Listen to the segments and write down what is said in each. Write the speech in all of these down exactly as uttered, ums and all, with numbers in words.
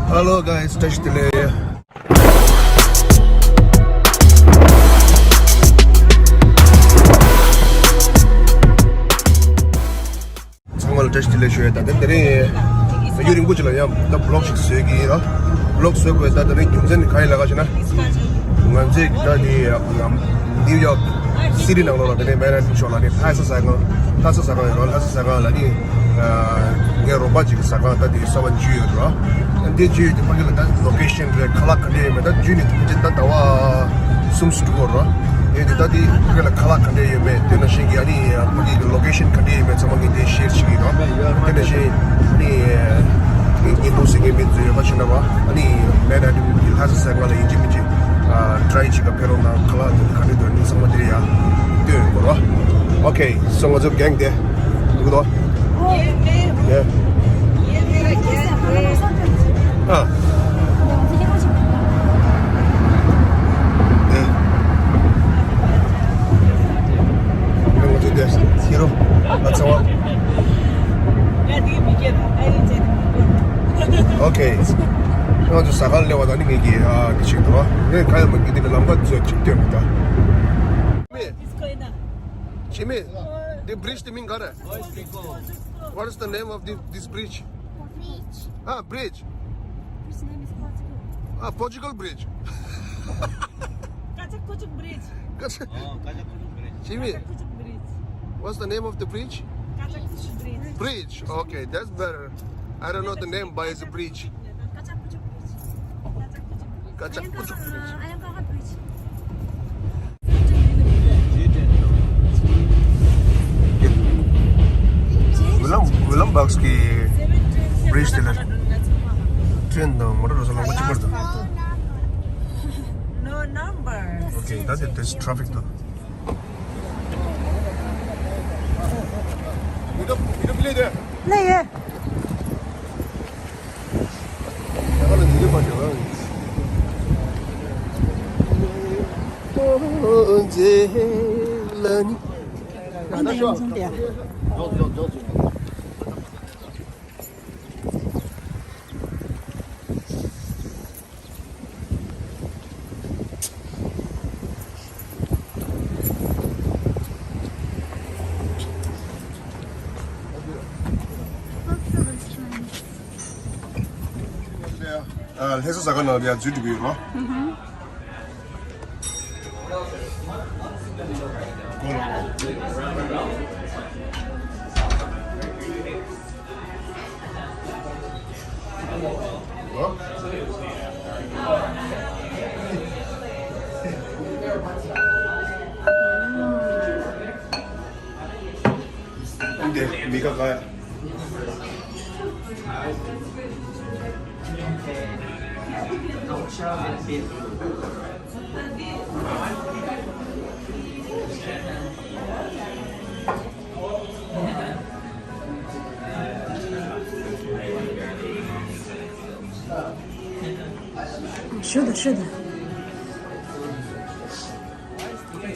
Hello guys, བཀྲ་ཤིས་བདེ་ལེགས། ཚང་མ་ལ་བཀྲ་ཤིས་བདེ་ལེགས་ཞུ་ཡ། ད་དེ་དེ་རིང་ཡུན་རིང་པོ་ཅིག་ལ་ཡང་ད་བི་ལོག་ཞིག་བཟོས་ཀྱི་ཡིན་ར། བི་ལོག་བཟོས་དགོས། ད་དེ་རིང་རྒྱུ་མཚན་ནི་གང་ཡིན་ལབ་ཀ་ཞེ་ན། ང་ཚོས་ད་དེ་ནིའུ་ཡོག་སི་ཊི་ནང་ལོགས་ལ་དེ་ནས་མན་ཧ་ཊན་ཕྱོགས་ལ་ནི་ལྷ་ས་ཟ་ཁང་། ལྷ་ས་ཟ་ཁང་ཡོད་ར། ལྷ་ས་ཟ་ཁང་ལ་ནི་ངའི་རོགས་པ་ཅིག་གི་ཟ་ཁང་ད་དེ་ས་བོན་བརྒྱུད་ཡོད་ར། དེ་བརྒྱུད་དེ་ཕ་གི་ལ་ད་ལོ་ཀེ་ཤན་རེད། ཁ་ལག་ག་འདྲས་ཡོད་མེད་ད་བརྒྱུད་ནས་དེ་ད་ཟླ་བ་གསུམ་ཙམ་འགྲོ་གི་ར། དེ་དེ་ད་དེ་ཕ་གི་ལ་ཁ་ལག་ག་འདྲས་ཡོད་མེད། དེ་ནང་བཞིན་གྱི་ཨ་ནི་ཕ་གི་གི་ལོ་ཀེ་ཤན་ག་འདྲས་ཡོད་མེད་ཚང་མ་གི་དེ་ཤེར་བྱེད་ཀྱི་ཡོད། དེ་ནང་བཞིན་ནི་ངའི་བརྙན་ཐུང་གཟིགས་མཁན་མི་ཚོས་ཡོད་པ་ཞིག་ན་བ་ཨ་ནི་མན་ཧ་ཊན་གྱི་ལྷ་ས་ཟ་ཁང་ལ་ཡིན་གཅིག་མིན་གཅིག་ཊ་རའི་བྱེད་ག་ཕེབས་རོགས་གནང་། ཁ་ལག་དེ་ག་འདྲས་འདུག་ཨ་ནི་ཚང་མ་དེ་རེད་ཡ། སྟོན་དགོས་ར། ཨོ་ཁེ། སོ་ང་ཚོ་གེང་དེ་འདུག་དོ། ཡེ། ཨ། ཨེ། ང་ཚོ་དེ་ཤི་རོ། ཨ་ཚ་བ། ཨོ་ཁེ། ང་ཚོ་ཟ་ཁང་སླེབས་པ་དང་ནི་ངེད་ཀྱིས་ཨ་གི་ཞིག་འདུག་ར། ངས་ག་ཡོད་མ་གི་དེ་ནི་ལམ་ཁ་ཚོད་ཅིག་སྟོན་མི་ད། ཇི་མེ། The bridge དེ་མིང་ག་རེད། What is the name of the, this bridge? Bridge. Ah, bridge. Which name is Portugal? Ah, Portugal bridge. Kacakucuk bridge. Kacakucuk. Oh, Kacakucuk bridge. Jimmy, Kacakucuk bridge. What's the name of the bridge? Kacakucuk bridge. Bridge. Okay, that's better. I don't know the name, but it's a bridge. Kacakucuk bridge. Kacakucuk bridge. Kacakucuk bridge. Ayangkara bridge. ཝི་ལམ་ཝི་ལམ་བག་སི་གི་བི་རིཇ་དེ་ལ་ཊེན་དང་མོ་ཊ་རོ་ས་ལོང་པ་གཅིག་པར་འདུག No number. Okay, that's it. There's traffic though. ལེ་ཡེ། ལྷ་ས་ཟ་ཁང་ནང་ལ་ཡར་འཛུལ་འགྲོ་གི་ཡོད་རོ། འདི་མི་ཁ་ཁ། ཞུ་དང་ཞུ་དང་།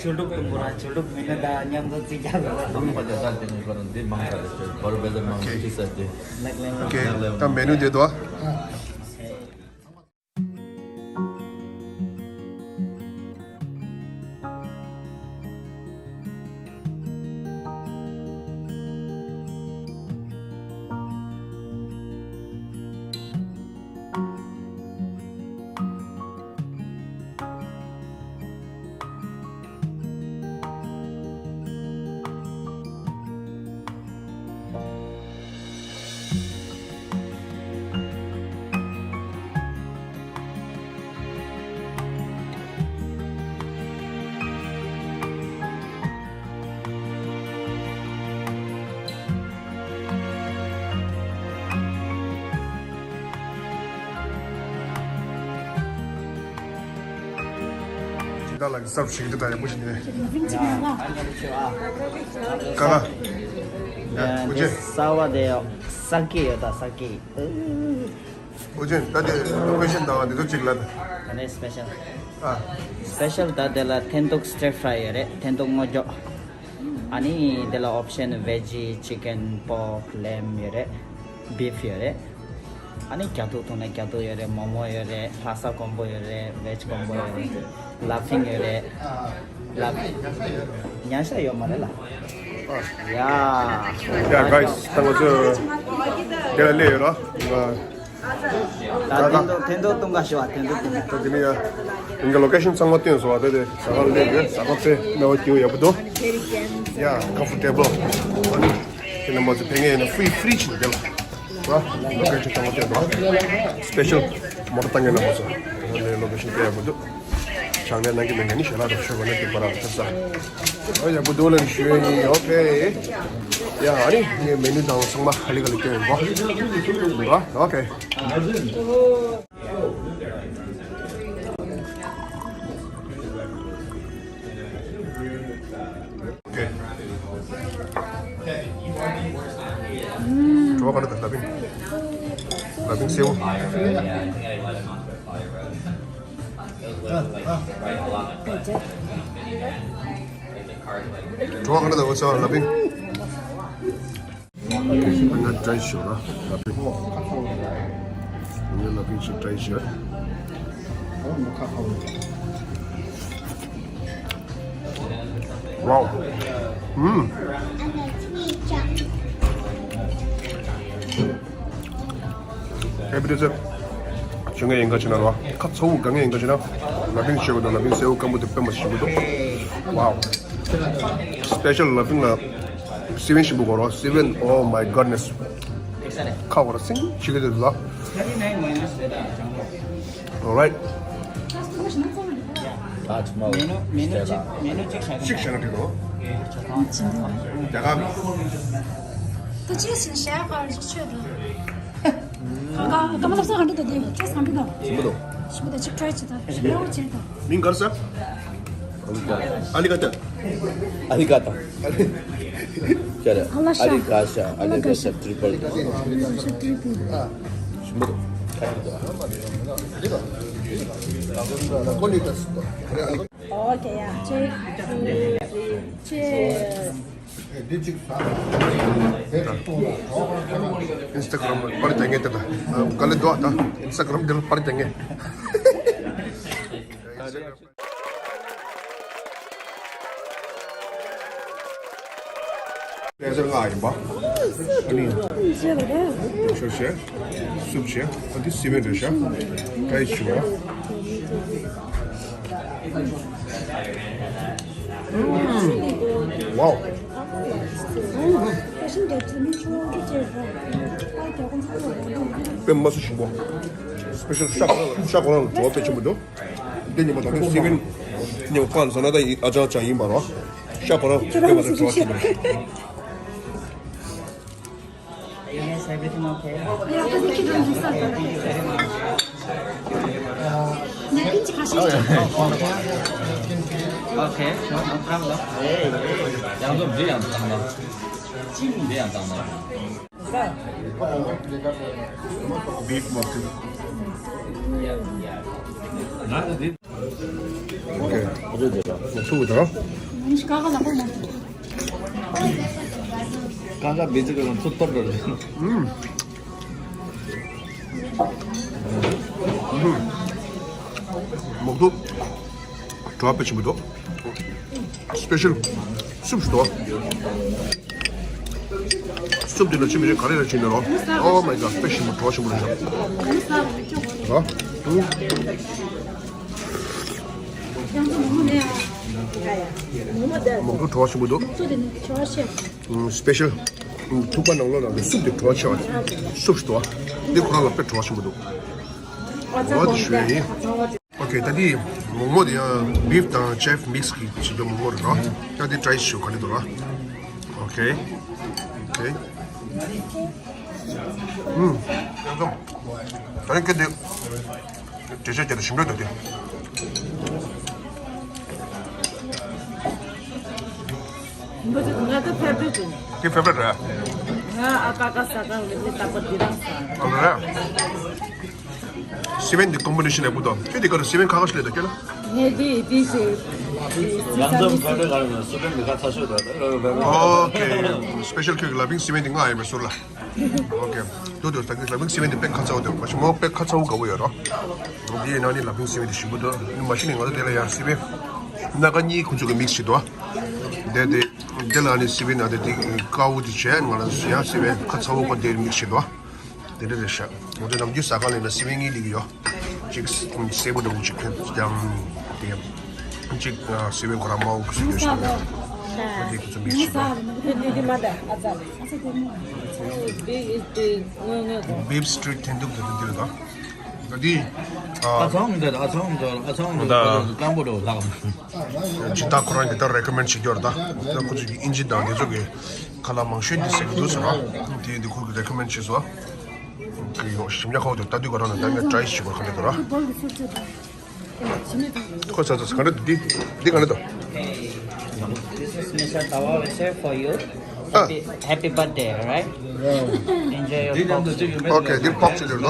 ཆོས་ལུགས་དང་པོ་ར་ཆོས་ལུགས་མི་སྣ་དང་མཉམ་དུ་རྩིས་རྒྱག་ར། ཁང་པ་དེ་ལྟར་དེ་ནས་ཤོར་ན་འདི་མང་ས་རེད་ཟེར། བར་བེ་ད་མང་ས་ཅི་ས་དེ། ལག་ལེན་ལ། ལག་ལེན་ད་མེ་ནུ་དེ་དོ། ཇི་ལྟར་ལ་གི་སབ་ཞིག་འདི་ད་ཡག་པོ་ཞིག་ནས། ཀ་ཀ། ཡ་ཨུ་ཅེ། ས་བ་དེ་ཡོད། ས་ཀི་ཡོད་ད་ས་ཀི། ཨུ་ཅེ་ད་དེ་ལོ་ཀེ་ཤན་དང་དེ་ཚོ་གཅིག་ལ་ད། ད་ནས་སི་པེ་ཤལ། ཨ། སི་པེ་ཤལ་ད་དེ་ལ་ཐེན་ཐུག་སི་ཊར་ཕྲའི་ཡོད་རེད། ཐེན་ཐུག་སྔོ་སྦྱོག་ཨ་ནི་དེ་ལ་ཨོབ་ཤན་ཝེ་ཇི། ཅི་ཀན། པོག་ལེམ་ཡོད་རེད། བིཕ་ཡོད་རེད། ཨ་ནི་རྒྱ་ཐུག་འཐུང་ན་རྒྱ་ཐུག་ཡོད་རེད། མོག་མོག་ཡོད་རེད། ལྷ་ས་ཀོམ་པོ་ཡོད་རེད། བེཇ་ཀོམ་པོ་ཡོད་རེད། ལ་ཕིང་ཡོད་རེད། ལ་ཉ་ཤ་ཡོད་མ་རེད་ལ། ཡ། Yeah, guys, ད་ང་ཚོ་འདི་ལ་སླེབས་ཡོད་ར། ད་ད་ད་ད་ཐེན་ཐོ་ཐེན་ཐོ་བཏུང་ག་ཞུ་བ། ཐེན་ཐོ་བཏུང་ག་ད་དེ་ནས་ཡ། ང་ཚོ་ལོ་ཀེ་ཤན་ཚང་མ་སྟོན་སོང་བ། ད་དེ་ཟ་ཁང་སླེབས་ཡོད། ཟ་ཁང་དཔེ་སྨྲ་བ་སྐྱིད་པོ་ཡག་པོ་འདུག་ཡ། ཀམ་ཕོར་ཊེ་བལ། ཨ་ནི་དེ་ནས་མ་ཚོ་ཕེབས་མཁན་ཡིན་ན་ཧྥི་རི་ཧྥི་རི་ཇི་ནས་བསྡད་ལ། ལོ་ཀེ་ཤན་ཚང་མ་སྟོན་འདུག་སི་པེ་ཤལ་མོ་ཊ་བཏང་མཁན་རྣམ་པ་ཚོ། ལོ་ཀེ་ཤན་དཔེ་ཡག་པོ་འདུག་ཕྱག་ལས་གནང་གི་མེད་མཁན་ནི་ཞལ་ལག་རོགས་ཞུ་བ་ན་འགྲིག་པ་རང་ཐུབ་ས། ཨོ་ཡག་པོ་འདུག་ལབ་ནས་ཞུ་ཡ་ཡིན། ཨོ་ཁེ། ཡ་ཨ་ནི་ངའི་མེ་ནུ་དང་ཚང་མ་ཧ་ལི་ག་ལི་སྟོན་ཡོད་གོ། ཨོ་ཁེ། ཀྲོ་ག་ལ་ད་ལ་ཕིང་། ལ་ཕིང་སེའུ། ཀྲོ་ག་ལ་ད་འོ་ཚ་ལ་ཕིང་། ང་ཏྲའི་ཞོ་ར་ལ་ཕིང་། ང་ལ་ཕིང་ཞིག་ཏྲའི་ཞོ། Wow. ཨུམ། ཨེ་བི་ཏི་ཚེ། ཆུང་ངེ་ཡིན་ག་ཆུ་ན་ར། ཁ་ཚ་བོ་ག་ངེ་ཡིན་ག་ཆུ་ན། ལ་ཕིང་ཞོ་ག་དང་ལ་ཕིང་སེའུ་སྐམ་པོ་དེ་དཔེ་མ་ཞིམ་པོ་འདུག Wow. སི་པེ་ཤལ་ལ་ཕིང་ལ། སི་བན་ཞིམ་པོ་གོ་རོ། སི་བན། Oh my goodness. ཁ་བོ་ར་སིང་ཆི་གི་དེ་ལ། Alright. ད་ཅི་མ་མེ་ནུ་མེ་ནུ་གཅིག་མེ་ནུ་གཅིག་བྱ་གཅིག་བྱ་ན་འགྲིག་རོ། རྒྱ་གར། ད་ཅི་ཞིག་བྱ་ག་ཅིག་ཆོད་དོ། ཀ་ཀ་ཀ་མ་ལ་སོ་ག་འདྲ་དོ་དེ་ཁྱེད་སམ་པི་དོ། ཞིམ་པོ་འདུག་ཞིམ་པོ་དོ། ཅིག་ཊྲའི་བྱེད་དོ། ཞིམ་པོ་བྱེད་དོ། མིང་ག་རེ་ཟེར། ཨ་ལི་ཀ་ཏ། ཨ་ལི་ཀ་ཏ། ཅ་རེ། ཨ་ལ་ཤ། ཨ་ལི་ཀ་ཤ། ཨ་ལི་ཀ་ཤ་ཏྲི་པལ། ཨ་ལི་ཀ་ཤ་ཏྲི་པལ། ཞིམ་པོ་འདུག་ཨོ་ཁེ་ཡ། Cheers. Cheers. Instagram་པར་དེ་ངེས་དེ་ད། ག་ལེ་འདུག་ད། Instagram་འདིར་པར་དེ་ངེས། ལེ་ཟེར་ང་ཡིན་པ། ཨ་ནི། ཤོ་ཤེ། སུབ་ཤེ། ཨ་འདི་སི་མེན་རེད་ཤ། ཀའི་ཆུ་བ། Wow. དཔེ་མ་སྲིད་ཞིམ་པོ། སི་པེ་ཤལ་ཤ་ཁོ་རང་ཤ་ཁོ་རང་བྲོ་བ་དཔེ་ཆེན་པོ་འདུག་འདི་ཉིན་མོ་དང་པོ་སི་བན་ཉིན་མོ་ཁོང་ཟ་ན་ད་ཡིན་ཨ་ཅག་ཅག་ཡིན་པ་རོ། ཤ་ཁོ་རང་དཔེ་མ་སྲིད་བྲོ་བ་ཆེན་པོ་རེད། Yes, everything okay? Yeah, thank you very much. Napkin chi khashi. Okay, no, no problem. Yang zo bi yang tang ma. Chi bi yang tang ma. Beef mutton. Okay. Mutton da. Manish kaga la ko. Kanga beji ko tut tor tor. Mm. Mm. Mukdu. Drop it, Chibudo. Special soup store. Soup dinner, Chibudo, curry, Chibudo. Oh my God, special, drop, Chibudo. Huh? Mm. Mukdu, drop, Chibudo. Mm, special. Mm, ཐུག་པ་ནང་ལོགས་ལ་སུབ་དེ་བྲོ་བ་ཆེ་བ། སུབ་སྟོ། འདི་ཁོ་རང་ལ་དཔེ་བྲོ་བ་ཆེན་པོ་འདུག་འོ་དེ་ཞུ་ཡ་ཡིན། ཨོ་ཁེ། ད་འདི་མོག་མོག་དེ་ཡང་བིབ་དང་ཅེབ་མིག་སི་གི་བྱེད་རྒྱུ་མོག་མོག་རེད་རོ། ད་འདི་ཊྲའི་ཞུ་ག་ལེ་འདུག་རོ། ཨོ་ཁེ། ཨོ་ཁེ། ཨུམ། ཡང་ཙམ། ད་རིང་སྐད་དེ། དེ་ཆ་ཁྱེད་ཞིམ་པོ་འདུག་སྟེ། ང་ཚོ་ཕེབས་རེད་དེ། དེ་ཕེབས་རེད་རེད། ང་ཨ་ཀ་ཀ་ཟ་ཁང་ལ་དེ་རྟག་པར་འདི་རང་ཟ། ཨ་ལ་རེད། སི་བན་འདི་ཀོམ་པོ་ནེ་ཤན་ལེགས་པོ་འདུག་ཁྱོད་འདི་ག་རུ་སི་བན་ཁ་ཁ་ཞིག་ལས་འདུག་ཁྱོད་ལ། ངས་འདི་འདི་ཞེས། ཡང་ཙམ་ཕེབས་རེད་ག་རེ་ན་སི་བན་འདི་ཁ་ཚ་ཤོས་རེད། ཨོ་ཁེ། སི་པེ་ཤལ་ཁྱོད་ཀྱི་ལ་ཕིང་སི་བན་འདི་ང་ཡིན་པའི་ཟུར་ལ། ཨོ་ཀེ། ཏུ་ཏུ་ད་གི་ལ་ཕིང་སི་ཝེན་དེ་དཔེ་ཁ་ཚ་བོ་འདུག་མ་གཞི་མོ་དཔེ་ཁ་ཚ་བོ་དགའ་བོ་ཡོད་རོ། འདི་ཡིན་ན་ནི་ལ་ཕིང་སི་ཝེན་དེ་ཞིམ་པོ་འདུག་མ་གཞི་ནས་ང་ཚོ་དེ་ལ་ཡང་སི་ཝེན་སྣ་ཁ་གཉིས་ཁོང་ཚོ་གི་མིག་སི་བྱེད་འདུག་དེ་དེ་དེ་ལ་ནི་སི་ཝེན་ན་དེ་དེ་དཀར་བོ་དེ་བྱས་ང་ལ་ཡང་སི་ཝེན་ཁ་ཚ་བོ་ཁོ་དེ་མིག་སི་བྱེད་འདུག་དེ་འདྲ་རེད་ཤག་ང་ཚོ་ནམ་རྒྱུན་ཟ་ཁང་ལ་ཡིན་ན་སི་ཝེན་གཉིས་སླེབས་ཀྱི་ཡོད། གཅིག་སེར་པོ་འདྲ་བོ་གཅིག་ཁྱོད་ཀྱང་དེ་གཅིག་སི་ཝེན་ཁོ་རང་དམར་བོ་ཁུ་སིམ་ཡོད་ཤག་ཁོ་དེ་ཁོ་ཚོ་མིག་སི་བྱེད་འདུག Beef street tendu དེ་འདྲ་འདི་རེད་ད། ད་འདི། ཨ་ཚང་འདི་ཨ་ཚང་འདི་ཨ་ཚང་འདི་ད་ཀམ་པོ་འདྲ་བོ་ལགས། ཇི་ལྟར་ཁོ་རང་གིས་ད་རེ་ཀོ་མེན་ཌི་བྱེད་རྒྱུ་རེད་ད། ད་ཁོ་ཚོ་གི་ཨིན་ཇི་དང་དེ་ཚོ་གི་ཁ་ལག་མང་ཤོས་འདི་ཟེར་གི་འདུག་ཟེར་ར། དེ་འདི་ཁོ་གིས་རེ་ཀོ་མེན་ཌི་བྱས་སོང་། གི་ཡོང་ཞིམ་ཡག་ཁོ་ཚོ་ལྟ་དུས་ག་རང་ན་ད་ངས་ཊ་རའི་བྱེད་དགོས་ཁ་ནས་འདུག་ར། ཁོ་ཚ་ཚ་ག་འདྲ་འདི་འདི་ག་འདྲ་འདུག This is Mister Tawa Wesser for you. Happy, happy birthday, all right? Enjoy your pork stew. ཨོ་ཀེ། འདི་པོག་ཅི་ལི་རེད་དོ།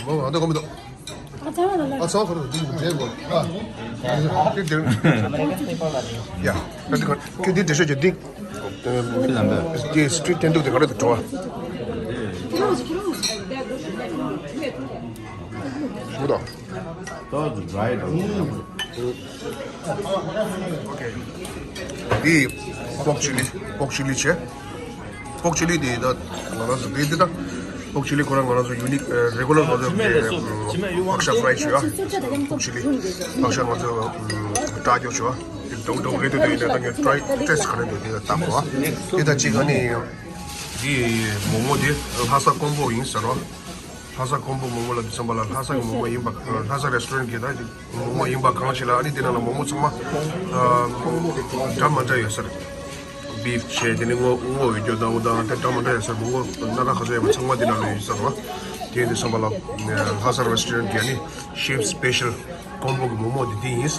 ཨོ་ཨ་འདི་གོ་མི་འདུག་ཨ་ཚ་བ་ལ་ལ། ཨ་ཚ་བ་ཁོ་རེད། འདི་འདྲ་གོ་ཨ། འདི་འདི། ཡ། ད་འདི་ག་ཁྱོད་འདི་འདྲ་ཤོད་ཀྱི་འདི། འདི་སི་ཊི་རིཊ་ཊེན་ཌུ་དེ་ག་རེ་འདུག་བྲོ་བ། ཞུ་དང་། འདི་པོག་ཅི་ལི། པོག་ཅི་ལི་བྱས། པོག་ཅི་ལི་དེ་ད་ང་རང་ཚོ་དེ་དེ་ད། པོག་ཅི་ལི་ཁོ་རང་ང་རང་ཚོ་ཡུ་ནིག་རེ་གུ་ལར་ང་ཚོ་ཕག་ཤ་ཕ་རའི་བྱས་ཡ། པོག་ཅི་ལི་ཕག་ཤ་ང་ཚོ་སྐྲ་རྒྱོབ་བྱས་ཡ། དེ་འདྲ་འདྲ་རེད་འདུག་དེ་ཡིན་ན་ད་ངས་ཊ་རའི་ཊེ་སི་ཊི་ག་རེ་འདུག་དེ་ད་ལྟ་གོ་བ། དེ་ད་ཅིག་ཨ་ནི། འདི་མོག་མོག་དེ་ལྷ་ས་ཀོང་པོ་ཡིན་ཟེར་རོ། ལྷ་ས་ཀོང་པོ་མོག་མོག་ལ་འདི་བསམ་པ་ལ་ལྷ་ས་གི་མོག་མོག་ཡིན་པ། ལྷ་ས་རེ་སི་ཊོ་རེན་ཊི་གི་ད་མོག་མོག་ཡིན་པ་གང་ཞིག་ལ་ཨ་ནི་དེ་ནང་ལ་མོག་མོག་ཚང་མ་འདྲ་མ་འདྲ་ཡོད་ས་རེད། བིཕ་བྱས་དེ་ནི་སྔོ་སྔོ་ཡོད་རྒྱུ་དང་འོ་དང་དེ་འདྲ་མ་འདྲ་ཡོད་ས་རེད། མོག་མོག་སྣ་ཁ་ག་ཚོད་ཡོད་པ་ཚང་མ་དེ་ནང་ལ་ཡོད་ས་རེད་བ། དེ་འདི་བསམ་པ་ལ་ལྷ་ས་རེ་སི་ཊོ་རེན་ཊི་གི་ཨ་ནི་ཤེཕ་སི་པེ་ཤལ་ཀོང་པོ་གི་མོག་མོག་དེ་འདི་ཡིན་ས།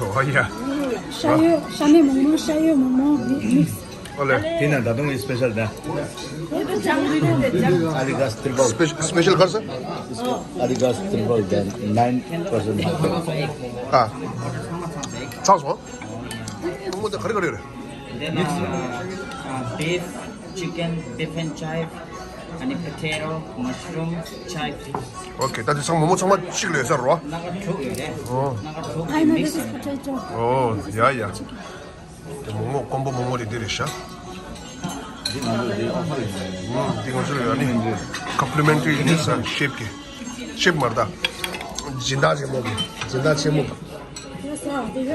འོ་ཡ། ཤ་ཡོད། ཤ་མེད་མོག་མོག་ཤ་ཡོད་མོག་མོག་མིག་སི། ཨོ་ལེ། དེ་ན་ད་དུང་ངའི་སི་པེ་ཤལ་ད། ཨ་ལི་ག་སི་ཏིར་བལ། སི་པེ་ཤལ་ག་རེ་ཟེར། ཨ་ལི་ག་སི་ཏིར་བལ་ད་ནའིན་པར་སེན་ཊི། ཨ། ཚར་སོང་། མོག་མོག་དེ་ག་རེ་ག་རེ་རེད། དེ་ན་བིཕ། ཅི་ཀེན། བིཕ་ཨེན་ཌི་ཅའིབ། ཨ་ནི་པོ་ཊེ་ཊོ། མ་ཤ་རུམ། ཅའིབ། ཨོ་ཀེ། ད་དེ་ཚང་མོག་མོག་ཚང་མ་གཅིག་ལ་ཡོད་ས་རེད་བ། སྣ་ཁ་དྲུག་ཡོད་རེད། ཨོ། སྣ་ཁ་དྲུག་གི་མིག་སི། ཨོ་ཡ་ཡ། དེ་མོག་མོག་ཀོང་པོ་མོག་མོག་དེ་འདི་རེད་ཤག་འདི་ང་ཚོ་ལ་ཡོད་ནི་ཀོམ་པི་ལི་མེན་ཊི་རི་ཡིན་ས། ཤེཕ་གི། ཤེཕ་མ་རེད་ད། སྦྱིན་བདག་ཆེན་མོ་གི། སྦྱིན་བདག་ཆེན་མོ་གི།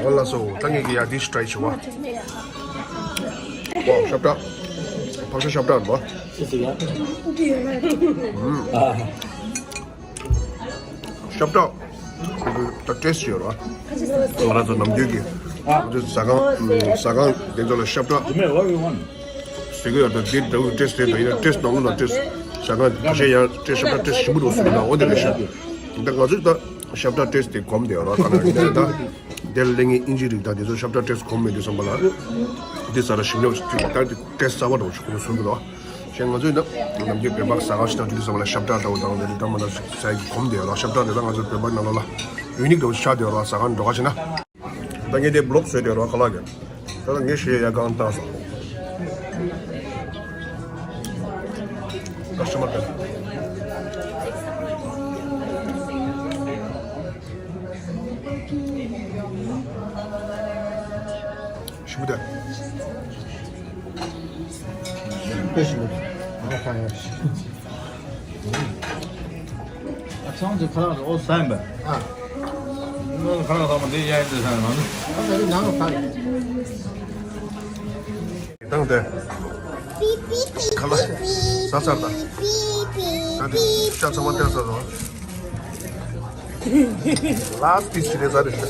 འོ་ལགས་སོ། ད་ངས་ཀྱི་ཡ་འདི་ཊ་རའི་བྱེད་བ། ཝའོ། ཤ་བཀྲ། ཕག་ཤ་ཤ་བཀྲ་རེད་པ། ཤ་བཀྲ། ད་ཊེ་སི་ཊི་ཡོད་རེད་པ། ང་རང་ཚོ་ནམ་རྒྱུན་གྱི་ང་ཚོ་ཟ་ཁང་ཟ་ཁང་དེ་ཚོ་ལ་ཤ་བཀྲ་ཟེར་གྱི་ཡོད། ད་འདི་འདྲ་བོ་ཊེ་སི་ཊི་དེ་ད་ཡིན་ན་ཊེ་སི་ཊི་ནང་ལོགས་ལ་ཊེ་སི་ཊི་ཟ་ཁང་ཁ་ཤས་ཡང་ཊེ་སི་ཊི་ཤ་བཀྲ་ཊེ་སི་ཊི་ཞིམ་པོ་འདུག་ཟེར་གྱི་འདུག་འོ་དེ་རེད་ཤག་ད་ང་ཚོས་ད་ཤ་བཀྲ་ཊེ་སི་ཊི་དེ་གོམས་བསྡད་ཡོད་རེད་པ། ག་ནང་ཡིན་ན་ད་དེ་ལ་སླེབས་མཁན་དབྱིན་ཇི་རིགས་དང་དེ་ཚོ་ཤ་བཀྲ་ཊེ་སི་ཊི་གོམས་མེད་དུས་ཙམ་པ་ལ་འདི་ཟ་ར་ཞིམ་ཉོབ་ཅིག་ད་ཊེ་སི་ཊི་གསར་པ་འདྲ་བོ་ཞིག་ཁོ་ཚོས་བཟོ་གི་འདུག་གཞན་ང་ཚོས་ན་ནམ་རྒྱུན་བོད་པ་ཟ་ཁང་ཞིག་དང་འགྲོ་དུས་ཙམ་པ་ལ་ཤ་བཀྲ་འདྲ་བོ་དང་དེ་འདྲ་མ་འདྲ་ཟ་ཡི་གོམས་བསྡད་ཡོད་རེད་པ། ཤ་བཀྲ་དེ་ད་ང་ཚོ་བོད་པ་ནང་ལོགས་ལ་ཡུ་ནིག་འདྲ་བོ་ཆགས་བསྡད་ཡོད་རེད་པ། ཟ་ཁང་འགྲོ་ཁ་ཕྱིན་ན། ད་ངས་དེ་བི་ལོག་བཟོས་བསྡད་ཡོད་རེད་པ། ཁ་ལག་གི། ད་ལྟ་ངས་བཤད་ཡ་གང་བཏང་སོང་། ད་ཤ་མ་བཀྲ། ཞིམ་པོ་དེ། དཔེ་ཞིམ་པོ་འདུག་ང་ཁ་ཡ། ཨ་ཚང་གི་ཁ་ལག་དེ་ཨོ་ཟ་ཡིན་པས། ཨ། ཁ་ལག་ཚང་མ་འདི་གཡར་ཡིན་དེ་ཟ་ཡིན་ང་ཚོ། ཨ་ད་འདི་ནང་ལ་ཕར། དང་དེ། ཁ་ལག་ཟ་ཚར་ད། ད་འདི་ཤ་ཚང་མ་སྟེར་ཚར་སོང་། ལཱ་སི་ཊི་པི་སི་ཞིག་རེད་ཟ་རེད། ད་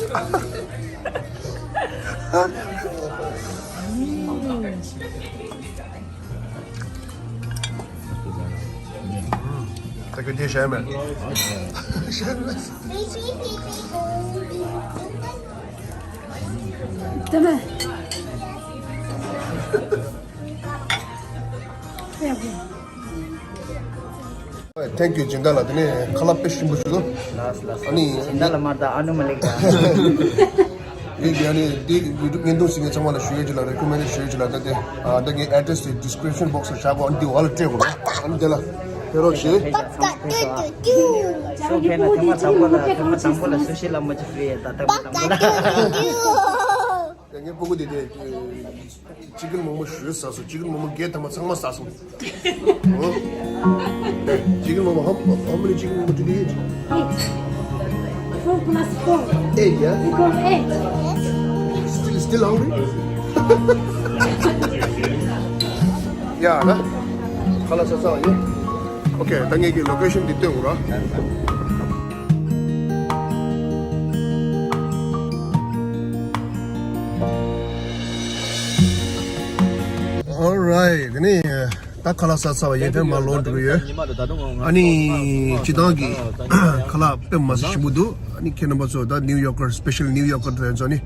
ཁྱོད་དེ་བཤད་མེད། དེ་མེད། Thank you སྦྱིན་བདག་ལགས། དེ་ནས་ཁ་ལག་དཔེ་ཞིམ་པོ་ཞིག་འདུག་ལགས་ལགས། ཨ་ནི་སྦྱིན་བདག་ལ་མ་ལྟ་ཨ་ནུ་མ་ལེགས་དང་། དེ་ཡང་ནི་དེ་ཡུ་ཊུབ་བརྙན་ཐུང་གཟིགས་མཁན་ཚང་མ་ལ་ཞུ་ཡས་ཅིག་ལ་རེ་ཀོ་མེན་ཊི་ཞུ་ཡས་ཅིག་ལ། ད་དེ་ཨ་ད་ངའི་ཨེ་ཌི་རེ་སི་དེ་ཌི་སི་ཀི་རིབ་ཤན་བོག་སི་ལ་བཞག་གོ། ཨ་ནི་དེ་ལ་ཕེབས་རོགས་ཞུ། ཨ་ནི་དེ་ལ་ཕེབས་རོགས་ཞུ། ཤོག་ཕེབས་ན་ཐེངས་མ་དང་པོ་ལ་ཐེངས་མ་དང་པོ་ལ་སུ་ཤི་ལ་མ་ཅིག་ཕེབས་ཡས། ད་ཐེངས་མ་དང་པོ་ལ། ངའི་སྤུ་གུ་དེ་དེ་ཅི་ཀན་མོག་མོག་ཞེ་པོ་ཟ་སོང་། ཅི་ཀན་མོག་མོག་བརྒྱད་ཐམ་པ་ཚང་མ་ཟ་སོང་། ཨོ། ཅི་ཀན་མོག་མོག how, how many chicken mama did you eat? Eight. Four plus four. Eight, yeah? We call eight. Still, still hungry? ཡ་ན། ཁ་ལག་ཟ་ཚར་བ་ཡིན། ཨོ་ཁེ། ད་ངེད་ཀྱི་ལོ་ཀེ་ཤན་འདི་སྟོན་དགོས་ར། Alright. དེ་ནས་ད་ཁ་ལག་ཟ་ཚར་བ་ཡིན། དེ་མར་ལོག་འགྲོ་གི་ཡོད། ཨ་ནི་སྤྱིར་བཏང་གི་ཁ་ལག་དཔེ་མ་སྲིད་ཞིམ་པོ་འདུག་ཨ་ནི་ཁྱེད་རྣམ་པ་ཚོ་ད་ནིའུ་ཡོག་ཀར་སི་པེ་ཤལ་ནིའུ་ཡོག་ཀར་དེ་ཚོ་ནི།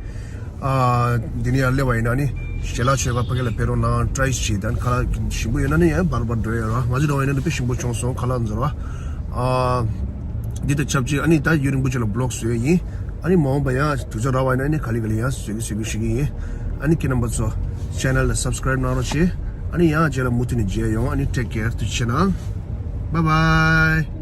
ཨ། འདི་ནས་ཡར་སླེབས་པ་ཡིན་ན་ནི་ཞལ་ལག་མཆོད་ཁང་ཕ་གི་ལ་ཕེབས་རོགས་གནང་། ཊ་རའི་བྱེད་དང་། ཁ་ལག་ཞིམ་པོ་ཡོད་ན་ནི་ཡང་བར་བར་འགྲོ་ཡོད་ར། ང་ཚོ་འགྲོ་བ་ཡིན་ན་ནི་དཔེ་ཞིམ་པོ་བྱུང་སོང་། ཁ་ལག་འཛོར་བ། ཨ། འདི་དང་ཆབས་ཅིག་ཨ་ནི་ད་ཡུན་རིང་པོ་ཅིག་ལ་བི་ལོག་བཟོས་ཡིན། ཨ་ནི་མ་འོངས་པ་ཡང་དུས་ཚོད་རག་པ་ཡིན་ན་ནི་ག་ལེ་ག་ལེ་ཡང་བཟོ་གི་བཟོ་གི་ཞུ་གི་ཡིན། ཨ་ནི་ཁྱེད་རྣམ་པ་ཚོ་ཆེ་ནལ་ལ་སབ་སི་ཀ་རེབ་གནང་རོགས་བྱེད། ཨ་ནི་ཡང་རྗེས་ལ་མུ་མཐུད་ནས་མཇལ་ཡོང་། ཨ་ནི་ཊེག་ཀེར། ཐུགས་རྗེ་ཆེ་གནང་། Bye bye.